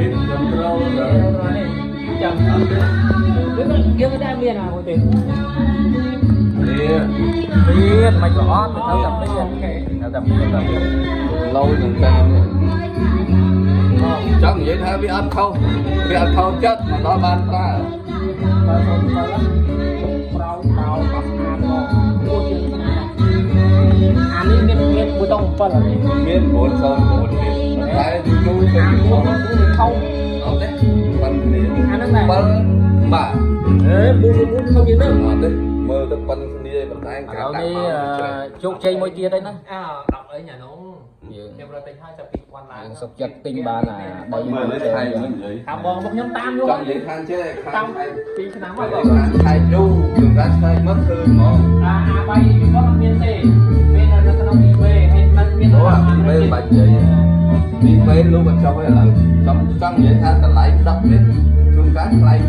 មាន control នេះចាំយើងដែរមានអាមួយទេ នេះ មានមិនក៏អត់ទៅតែមានទៅតែមានទៅ ឡូយនឹងតាមនេះចង់និយាយថាវាអត់ខុសវាអត់ខុសចិត្តមកដល់បានប្រើ បើសូមបើប្រោបោបស្អាតមកគួរជាងអានេះមានមានប៊ូតុង7អានេះ មាន909ទៀតតែយូរយូរទៅ អា យូរ មួយខោ អត់ទេប៉ិនគ្នា អាហ្នឹងដែរ 7បាទ អេប៊ូប៊ូខោជាងហ្នឹង អត់ទេមើលទៅប៉ិនគ្នាប៉ុន្តែ ឥ ការ ឡូវ ដាក់ នេះជោគជ័យមួយទៀតហើយណា អើ10អីញ៉ានោះ យើង ខ្ញុំរត់ទិញហើយចាប់2000ឡើង យើងសុខចិត្តទិញបានអា3 មើលនេះថៃមិននិយាយ តាមបងមកខ្ញុំតាមយូរ ចង់និយាយខាងចេះខា តាម ងថៃ 2ឆ្នាំហើយ ខាងថៃយូរជួនកាលឆ្នៃមកឃើញហ្មង អាអាបាយពីគាត់អត់មានទេមាននៅក្នុង eBay ហើយនៅមាន អូអាពីពេលបាច់និយាយពីពេលលោកអត់ចុះទេឥឡូវចង់ចង់និយាយថាតម្លៃ10នេះជួនកាលថ្លៃ